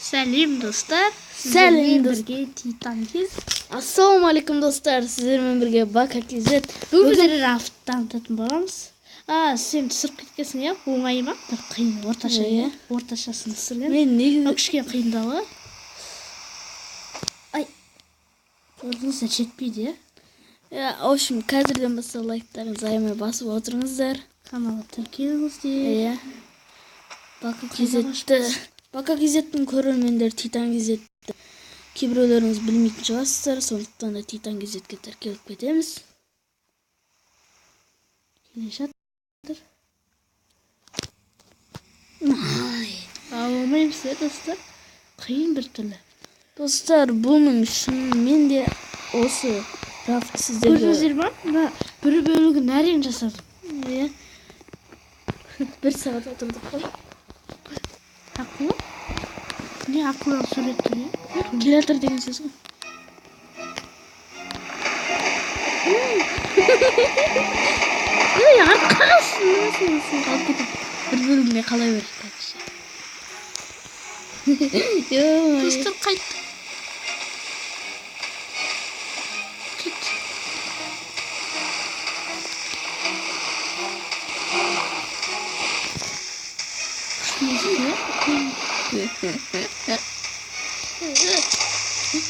Сәлем достар. Сәлем Сіздермен достар. бірге Титан Кез. Ассалаумағалейкум достар, сіздермен бірге Бака KZ. Бүгін біздер рафт танытатын боламыз. А, сен түсіріп кеткенсің, иә? Оңай ма? Бір қиын, орташа, Иә. иә? Орташасын түсірген. Мен негізі Мынау кішкене қиындауы. Ай. Көрдіңіздер, жетпейді, иә? Иә, в общем, қазірден бастап лайктарыңызды аямай басып отырыңыздар. Каналға тіркеліңіздер. Иә. Бака Қайда KZ-ті, Бака KZ-тің көрермендері Титан KZ-ті кейбіреулеріңіз білмейтін шығарсыздар, сондықтан да Титан KZ-ке тіркеліп кетеміз. Келе жатыр. Ай. Ала алмаймыз, иә, достар? Қиын бір түрлі. Достар, бұның шынымен де осы рафт сіздерге Көрдіңіздер ма? Мына бір бөлігін әрең жасадым. Иә. Бір сағат отырдық қой. Акула? Не акуланың суреті, иә? Келе жатыр деген сөз ғой. Ей, артқа қалсын, Қалып кетеді. Бір бөлігіне қала береді короче. Достар, қайт. Кет.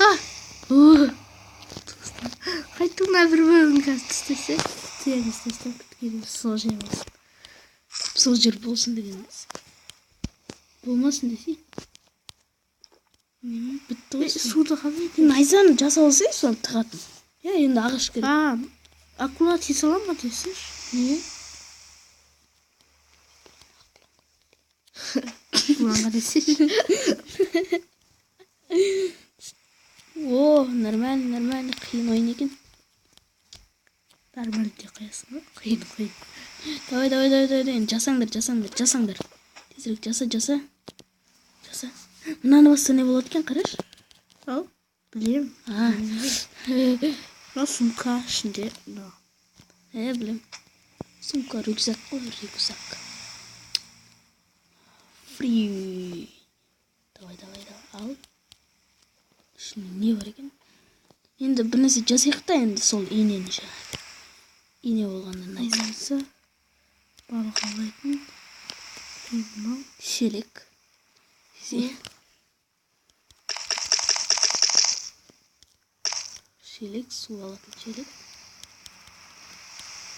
А! О! Қайттың мына бір бөлігін қазір түстесе, теңіз тастап кеткен сол жер болсын. Сол жер болсын деген емес. Болмасын десей. Неме, бітті ғой. Суды қалай? Найзаны жасап алсай, соны тығатын. Иә, енді ағаш керек. А, акула тие сала ма десеңші? Неге? Құланға десеңші. О, нормально, нормально, қиын ойын екен. Нормально деп қоясың ба? Қиын, қиын. Давай, давай, давай, давай, енді жасаңдар, жасаңдар, жасаңдар. Тезірек жаса, жаса. Жаса. Мынаны басса не болады екен, қарашы. Ал, білемін. А. Мынау сумка ішінде. Мынау. Е, білем. Сумка, рюкзак қой, рюкзак. Фри. Давай, давай, давай, ал. Ішінде не бар екен? Енді бір нәрсе жасайық та енді сол инені жаңағы. Ине болғанда найза. Найза. Балық аулайтын. Мынау. Шелек. Шелек, су алатын шелек.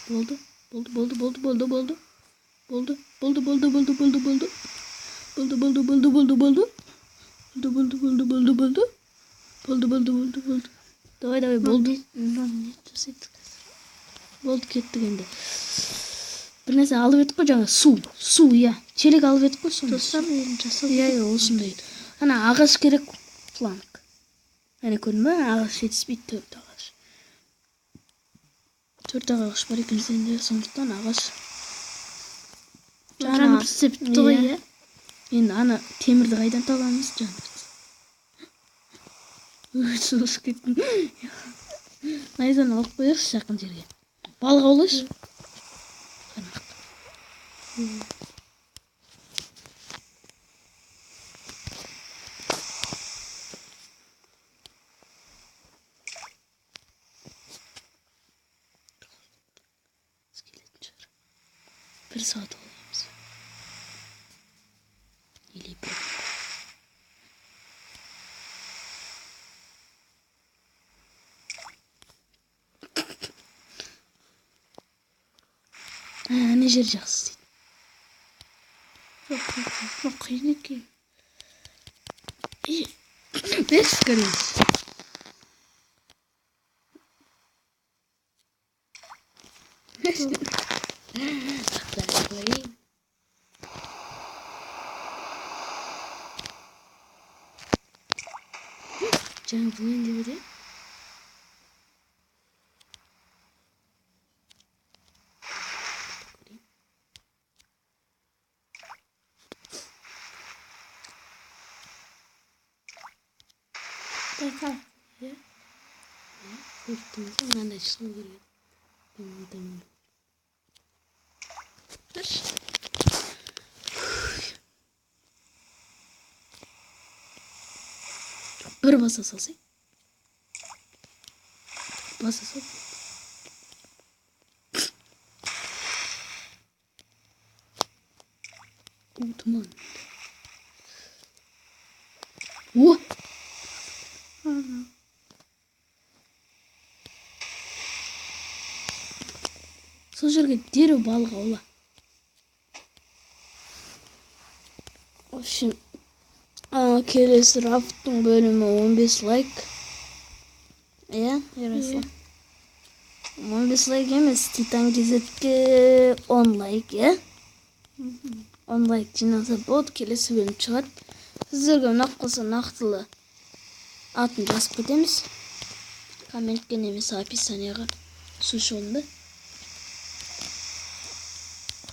Болды, болды, болды, болды, болды, болды. Болды, болды, болды, болды, болды, болды. Болды, болды, болды, болды, болды. Болды, болды, болды, болды, болды. Болды, болды, болды, болды. Давай, давай, болды. Мынау не жасайды қазір? Болды, кеттік енді. Бір нәрсе алып едік қой жаңа, су, су, иә. Шелек алып едік қой соны. Достар, енді жасау Иә, керек. иә, осындай. Ана ағаш керек, планк. Әне көрдің бе? Ағаш жетіспейді, төрт ағаш. Төрт ағаш бар екен сенде, сондықтан ағаш. Жаңа бітсе бітті ғой, Иә. иә? Енді ана темірді қайдан табамыз, жаным? Өй, шошып кеттім. Найзаны алып қояйықшы жақын жерге. Балық аулайшы. Қармақ. Келетін шығар. Бір сағат аулаймыз. Или бір. Ана жер жақсы дейді. Жоқ, жоқ, жоқ, мынау қиын екен. Берші көрейін. Жаңа болайын деп еді. Байқа. Иә? Көріп тұрмыз ғой, мынандай шығу керек еді. Бір баса салсай. Баса сал. О, тұман. О! Сол жерге дереу балық аула. В общем, келесі рафттың бөлімі 15 лайк. Иә, Ярослав? 15 лайк емес, Титан Кезетке 10 лайк, иә? 10 лайк жиналса болды, келесі бөлім шығады. Сіздерге ұнап қалса нақтылы атын жазып кетеміз. Комментке немесе описанияға. Су ішіп ба?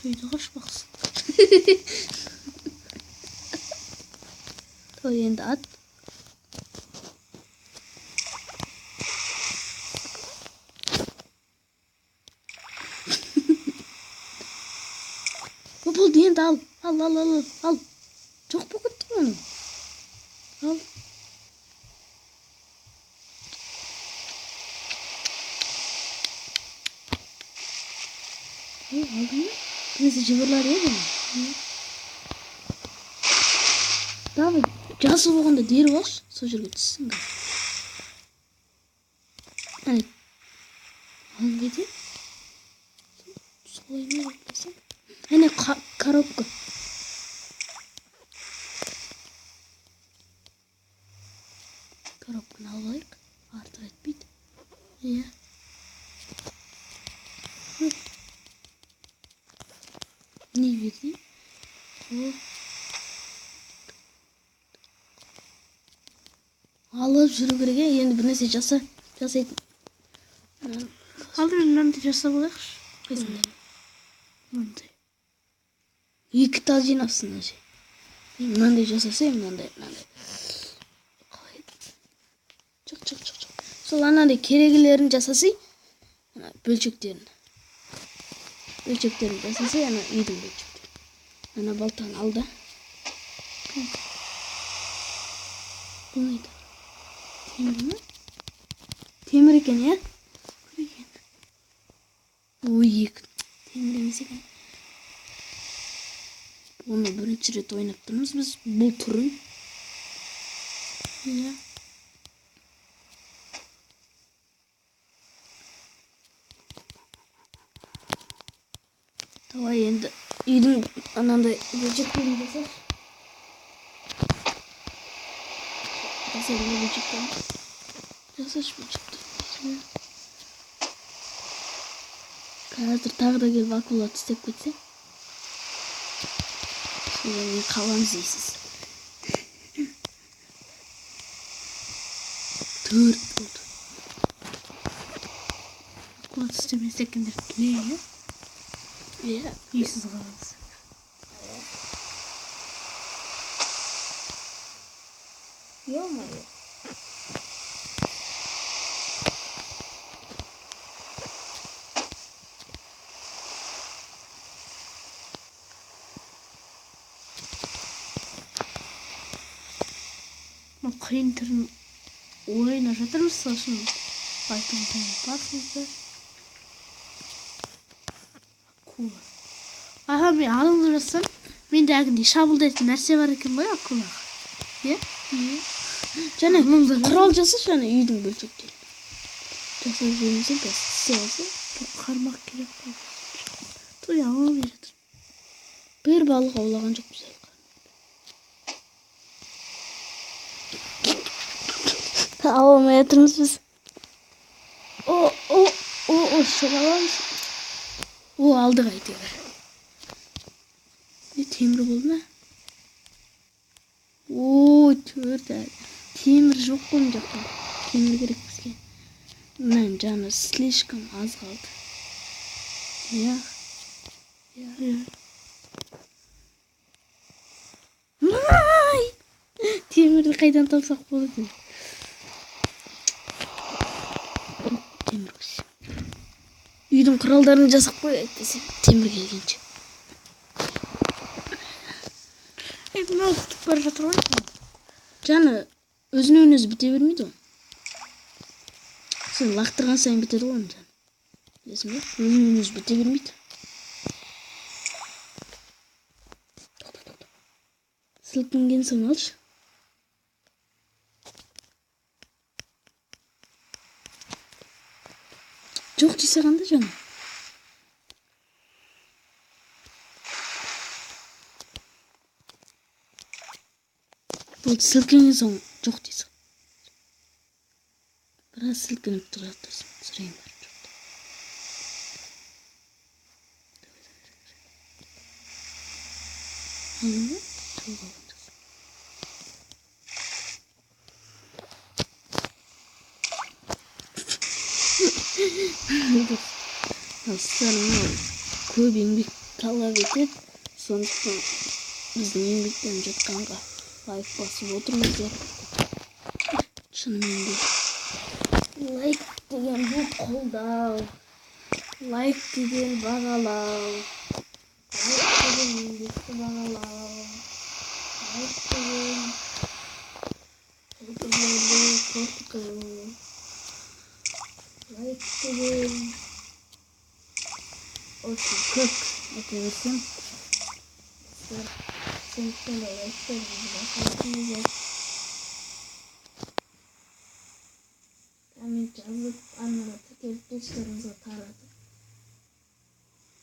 Құйды қашпақсың. Той енді ат. Болды енді ал. Ал, ал, ал, ал. Жоқ болып кетті ғой оның. Ал. Ой, алдың ба? Бірнәрсе жыбырлар еді ғой. Давай, жасыл болғанда деріп алшы, сол жерге түссін қазір. Әне, алын қайда? Солай ма деп? Әне, коробка. Коробканы алып алайық, артық етпейді. Иә. Не берді? О, Алып жүру керек, иә, енді бір нәрсе жасайтын. Алдымен мынандай жасап алайықшы. Қайсындай? Мынандай. Екі тал жинапсың мына жер. Мынандай жасаса, мынандай, мынандай. Қалай? Жоқ, жоқ, жоқ, жоқ. Сол анандай керегелерін жасасай, ана бөлшектерін. Бөлшектерін жасасай, ана үйдің бөлшектерін. Ана балтаны ал да. Бұл не тағы? Темір ме? Темір екен, иә? Екен. Ой, екі. Темір емес екен. Оны бірінші рет ойнап тұрмыз біз бұл түрін. Иә. Давай енді үйдің анандай бөлшектерін жасашы. Жасайын ба бөлшектерін? Жасашы бөлшектерін. Қазір тағы да келіп акула тістеп кетсе. Сонда мен қаламыз дейсіз. 4 болды. Акула тістемесе екен деп тілейін, иә? Иә. Үйсіз қаламыз. Ё-моё. Мына қиын түрін ойнап жатырмыз, сол үшін лайкыңызды басыңыздар. Акула. Аха, мен алыңды жасасам, менде әлгіндей шабуылдайтын нәрсе бар екен ғой акулаға. Иә? Және Алыңды құрал жасашы, ана үйдің бөлшектерін. Жасап жібермесең, қазір істей алсаң. Қармақ керек қой. Той ала алмай жатыр. Бір балық аулаған жоқпыз әлі. Ала алмай жатырмыз біз. О, о, о, о, шыға аламыз. О, алдық әйтеуір. Не, темір болды ма? О, 4 әлі. Темір жоқ қой мына жақта. Темір керек бізге. Мынаның жаны слишком аз қалды. Иә. Иә. Ай! Темірді қайдан тапсақ болады? Темір өсі. Үйдің құралдарын жасап қой, әйтпесе темір келгенше. Ей, мынау күтіп бара жатыр ғой. Жаны Өзінен өзі біте бермейді ғой. Сен лақтырған сайын бітеді ғой оның жаны. Білесің бе? Өзінен өзі біте бермейді. Тоқта, тоқта. Сілкінген соң алшы. Жоқ десе қандай жаңа? Болды, сілкінген соң жоқ дейсің. Біраз сілкініп тұрады тұрсын. Сұрайын барып жоқ. Алдың ба? Жоқ, алған жоқсың. Достар, мынау көп еңбек талап етеді. Сондықтан біздің еңбектеніп жатқанға лайк басып отырыңыздар. Шынымен де лайк деген бұл қолдау, лайк деген бағалау, лайк деген еңбекті бағалау, лайк деген блогерлерді қорқыту, лайк деген очень көп айта берсем. Достар, сондықтан да лайктарыңызды басыңыздар. Коммент жазып, арнаға тіркеліп, достарыңызға таратып.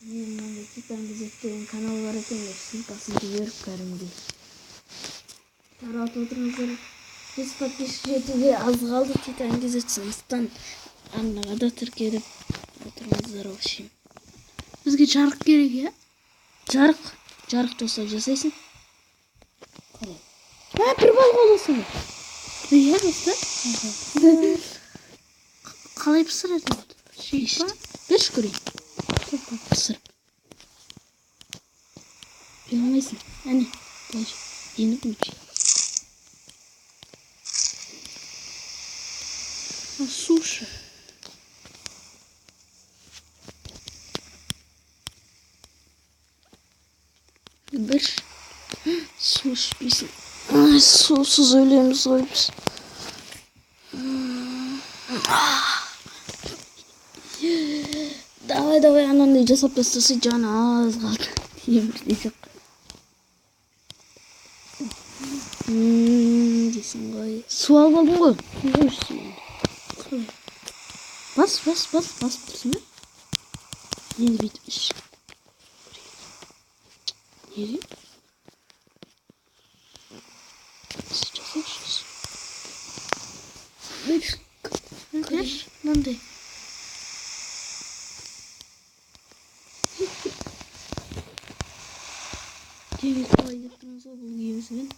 Міне мынандай Титан Кезек деген канал бар екен деп ссылкасын жіберіп кәдімгідей таратып отырыңыздар. 100 подписчик жетуге аз қалды Титан Кезек, сондықтан арнаға да тіркеліп отырыңыздар. В общем, Бізге жарық керек, иә? Жарық, жарық болса жасайсың. Қалай? Ә, бір бал қаласың. Иә, достар. Қалай пісіреді? Шейік па? Берші көрейін. Пісіріп. Бере алмайсың. Әне, былай же. Енді бұны жей. Суши. Бір су ішпейсің. Ай, сусыз өлеміз ғой біз. Давай, давай, анандай жасап тастаса, жаны аз қалды. Темір десек. Дейсің ғой. Су алып алдың ғой. Су ішсің енді. Бас, бас, бас, басып тұрсың ба? Енді бүйтіп іш. Неге? Жасайықшы. Бер, мынандай. Жерге қалай деп тұрмыз ғой бұл киімізбен.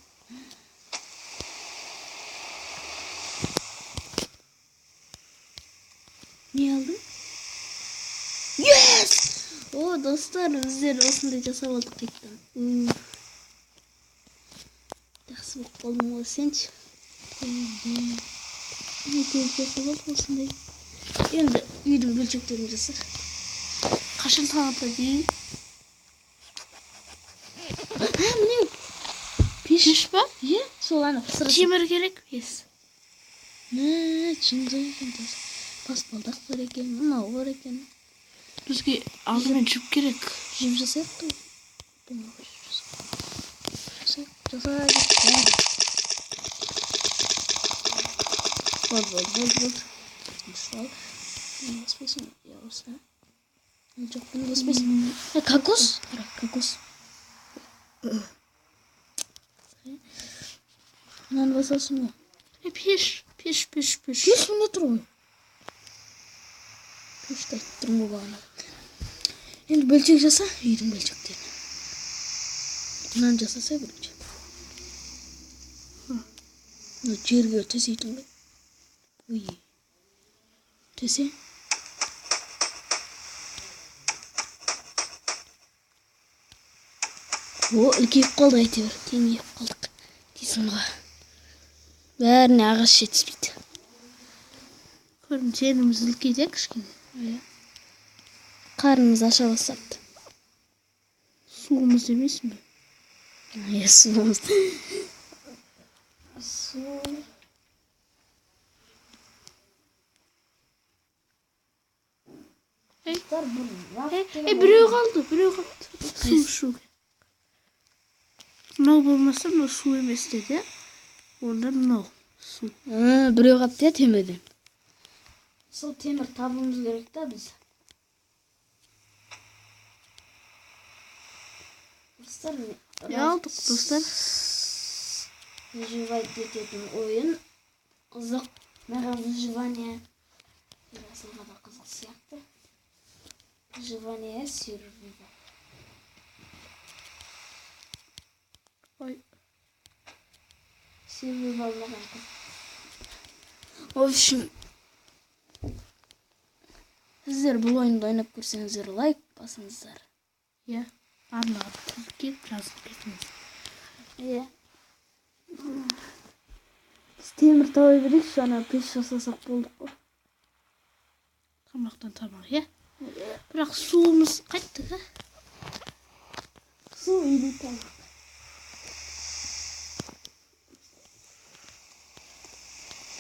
Не алдың? Yes! О, достар, біздер осындай жасап алдық қайтадан. Жақсы болып қалдым ғой, сенші. Екеуміз жасап алдық осындай. Енді үйдің бөлшектерін жасар. Қашан таң атады дейін? Ә, міне. Пеш па? Иә, сол ана пісіретін. Темір керек? Yes. Мә, жынды екен таза. Баспалдақ бар екен, мынау бар екен. Бізге алдымен жіп керек. Жіп жасайық та. Бұны жіп жасайық. Жасайық, жасайық. Болды, болды, болды, болды. Мысалы, бұны баспайсың, я осыны. Жоқ, бұны баспайсың. Ә, кокос? Қара, кокос. Мынаны басасың ғой. Пеш, пеш, пеш, пеш. Пеш міне тұр ғой. Пешті айтып тұрмын ғой бағана. Енді бөлшек жаса, үйдің бөлшектерін. Мынаны жасаса бірінші. Мына жерге төсейтін ғой. Ой. Төсе. О, үлкейіп қалдық әйтеуір, кеңейіп қалдық дейсің ғой. Бәріне ағаш жетіспейді. Көрім, жеріміз үлкейді кішкене. Иә. Қарнымыз аша бастапты. Суымыз емес пе? Иә, суымыз. Су. бір Біреу қалды, біреу қалды. Су ішуге. Мынау болмаса, мынау су емес деді. Онда мынау су. Біреу қалыпты иә темірден. Сол темір табуымыз керек та біз. Достар, Не алдық, достар? Выживать ететін ойын қызық. Маған выживание Расылға да қызық сияқты. Выживание survival. Ой. Survival маған қызық. В общем, сіздер бұл ойынды ойнап көрсеңіздер, лайк басыңыздар. Иә, арнаға тіркеліп жазылып кетіңіз. Иә. Біз темір таба берейікші, ана пеш жасасақ болдық қой. Тамақтан тамақ, иә? Бірақ суымыз қайтты да? Су или тамақ.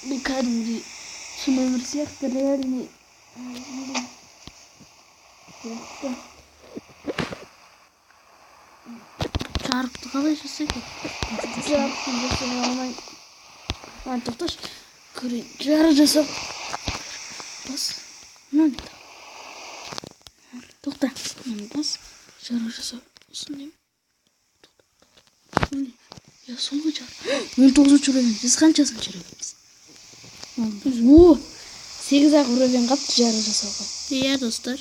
Бұл кәдімгідей шын өмір сияқты, реальный сияқты. Жарықты қалай жасайды? Жарықты жасай алмаймын. Тоқташы. Көрейін. Жарық жасап. Бас. Мынаны. Тоқта. Мынаны бас. Жарық жасап. Осыны не? Тоқта. Я сол ғой жарық. 19-шы уровень. Біз қаншасыншы уровеньбіз? О! 8-ақ уровень қапты жарық жасауға. Иә, достар.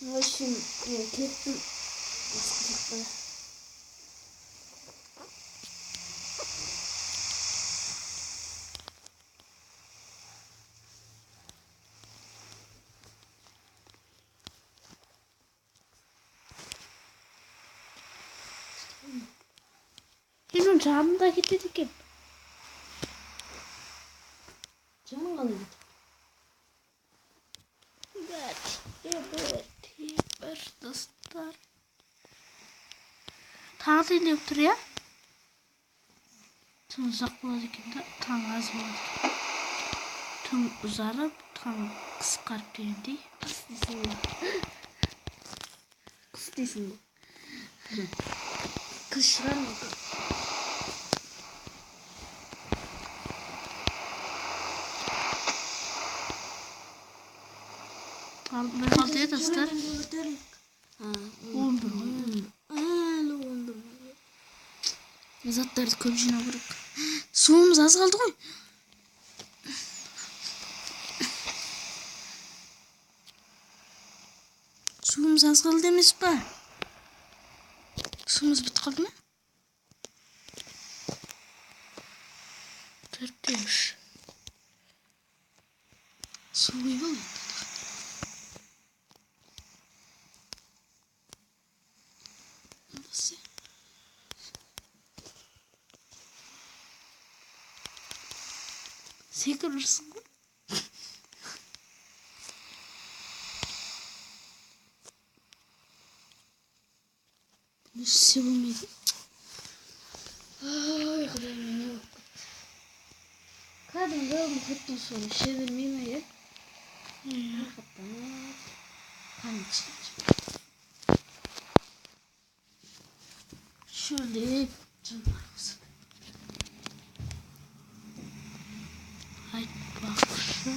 В общем, мен кеттім. Басқа жаққа. Менің жаным да кетеді екен. Жаның қалай кетеді? Бір, достар. Тағы да не тұр, иә? Түн ұзақ болады екен да, таң аз болады екен. Түн ұзарып, таң қысқарып дегендей. Қыс дейсің бе? Қыс дейсің бе? Қыс шығар ма? Бір қалды, иә, достар? 11 ғой. Әлі 11. Заттарды көп жинау керек. Суымыз аз қалды ғой. Суымыз аз қалды емес па? Суымыз бітіп қалды ма? 4-3. Су құйып ал енді. Секіріп жүрсің ғой. Бұны ішсе болмайды. Ой, құдайым, не болып кетті. Кәдімгі мұхиттың суын іше бермей ме, иә? Рахаттанып, қанын ішіп. Шөлдеп, жануар қысып. Айтпақшы.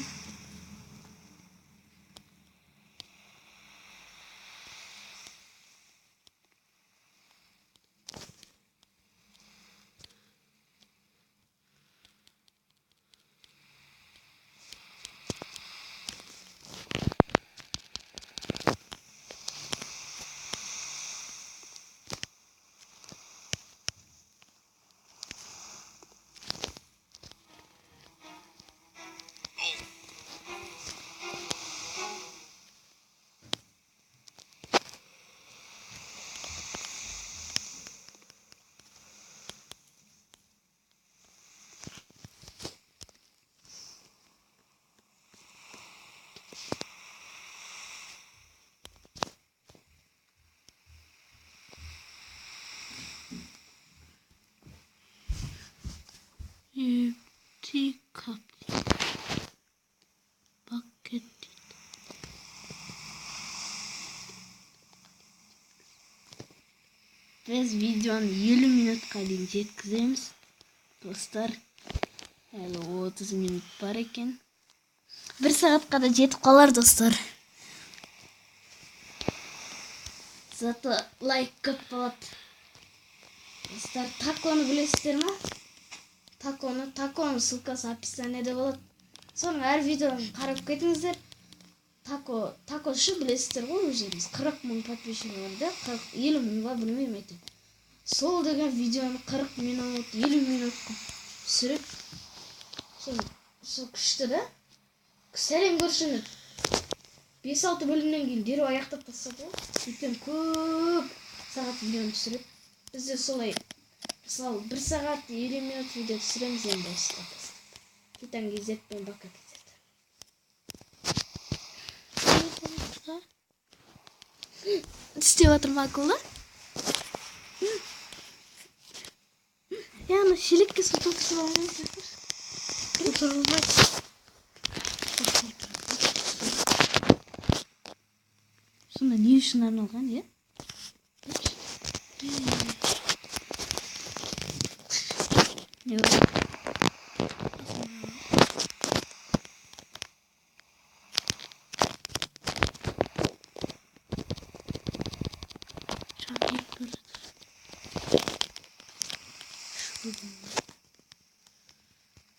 Біз видеоны 50 минутқа дейін жеткіземіз. Достар, әлі 30 минут бар екен. 1 сағатқа да жетіп қалар, достар. Зато лайк көп болады. Достар, таконы білесіздер ма? Таконы, таконың ссылкасы описаниеде болады. Соның әр видеоны қарап кетіңіздер. Тако, тако шы білесіздер ғой өздеріңіз. 40 мың подписчигі бар да, 40, 50 мың ба білмеймін әйтеуір. Сол деген видеоны 40 минут, 50 минут қылып түсіреді. Сол күшті да. Сәлем көршіні 5-6 бөлімнен кейін дереу аяқтап тастады ғой. Өйткені көп сағат видеоны түсіреді. Біз де солай, мысалы, 1 сағат 50 минут видео түсіреміз енді осыдан бастап. Титан KZ пен Бака KZ. Істеп жатыр ма акула? Яғни шелекке су толтырып алған. Толтырылмайды. Сонда не үшін арналған, иә? Не бар?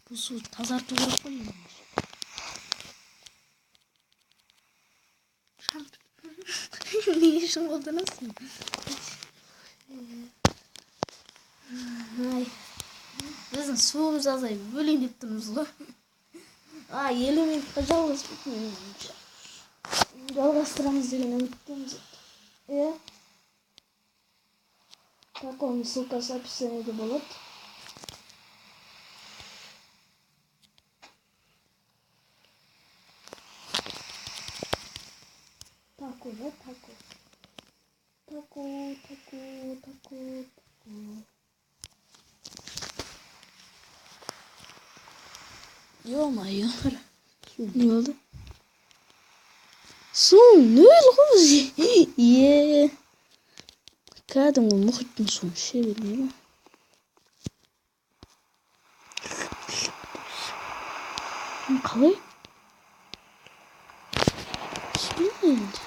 Бұл су тазарту керек қой енді. Не үшін қолданасың? Ай, біздің суымыз азайып өлейін деп тұрмыз ғой. А, 50 минутқа жалғаспайды. Жалғастырамыз деген үміттеміз. Иә. Таконың ссылкасы описаниеде болады. Тако, да, тако. Тако, тако, тако, тако. Ё-моё. Не болды? Су нөл ғой бізге. Е. Кәдімгі мұхиттың суын іше бермей ме? Қалай? Ішпей ме енді?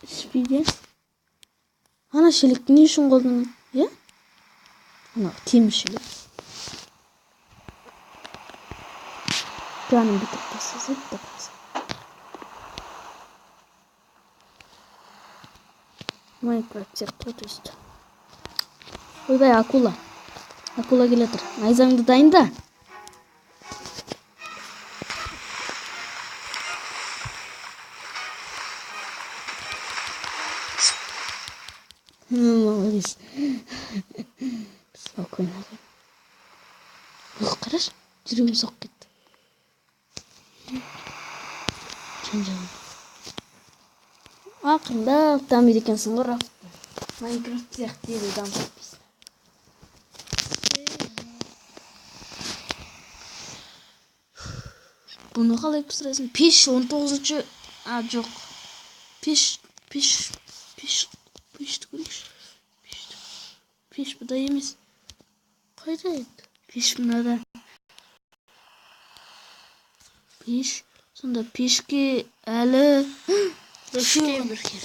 Ішпейді. Ана шелекті не үшін қолданады? Иә? Ана темір шелек. Жаным бітіп тастаса да қалса. Майнкрафт сияқты ғой, то есть. Ойбай, акула. Акула келе жатыр. Найзаңды дайында. Молодец. Спокойно. Қарашы, жүрегім соғып кетті. Жан-жағым. Ақырындап дамиды екенсің ғой, Раф. Майнкрафт сияқты дереу дамып кетпейсің. Бұны қалай пісіресің? Пеш 19-шы... А, жоқ. Пеш, пеш, пеш, пешті көрейікші. Пешті. Пеш бұда емес. Қайда еді? Пеш мынада. Пеш. Сонда пешке әлі... Пешке бір керек.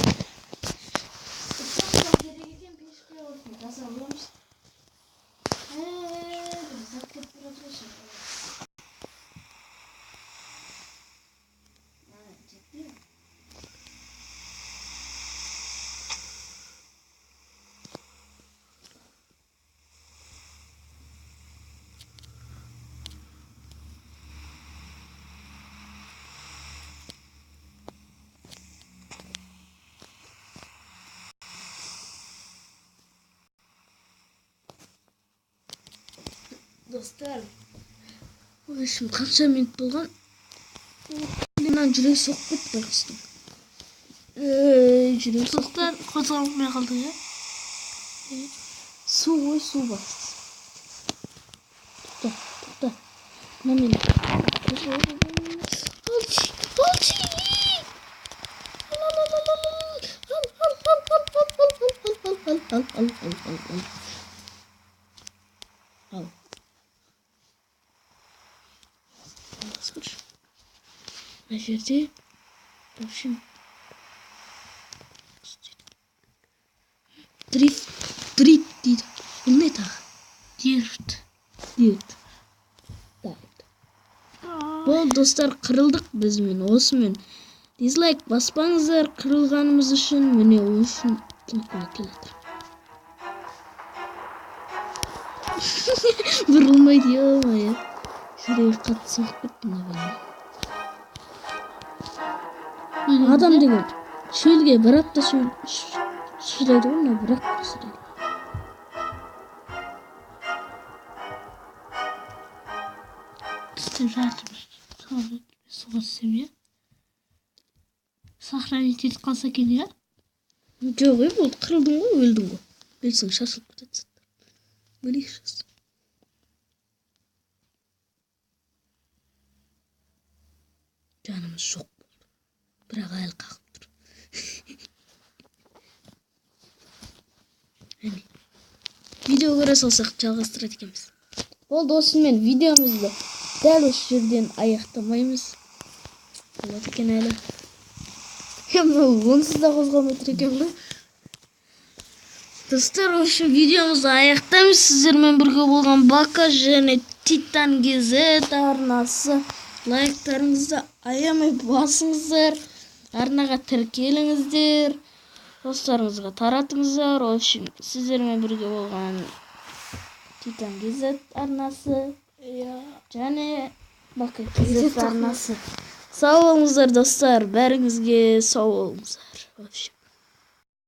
Керек екен пешке осыны жасап аламыз. Бір зат келіп тұр ғой. Жетпей ме? Достар, Ой, ішім қанша минут болған? Мынаның жүрегі соғып кетті байғұстың. Ей, жүрегі соғып Достар, қозғалмай қалды, иә? Су ғой, су бастысы. Тоқта, тоқта. Мына мен. Алчи, алчи! Ал, ал, ал, ал, ал, ал. Ал. Мына жерде, в общем, дрифт, дрифт дейді. Бұл не тағы? Дирт. Дирт. Болды, достар, қырылдық бізмен осымен. Дизлайк баспаңыздар қырылғанымыз үшін. Міне ол үшін келе. Бұрылмайды, ё-моё. Жүрегі қатты соғып кетті мына баланың. Адам деген шөлге бір апта шыдайды ғой, мына бір апта шыдайды. Істеп жатырмыз. Суға түссем, иә? Сохранить етіп қалса екен, иә? Жоқ, ей, болды, қырылдың ғой, өлдің ғой. Өлсең шашылып кетеді заттар. Өлейікші. Жанымыз жоқ болды. Бірақ әлі қағып тұр. Әне. Видео көре салсақ жалғастырады екенбіз. Болды, осымен видеомызды дәл осы жерден аяқтамаймыз. Болады екен әлі. Мынау онсыз да қозғалмай тұр екен ғой. Достар, в общем, видеомызды аяқтаймыз. Сіздермен бірге болған Бака және Титан GZ арнасы. Лайктарыңызды аямай басыңыздар. Арнаға тіркеліңіздер. Достарыңызға таратыңыздар. В общем, сіздермен бірге болған Титан GZ арнасы және Бака GZ арнасы. Сау болыңыздар, достар. Бәріңізге сау болыңыздар. В общем.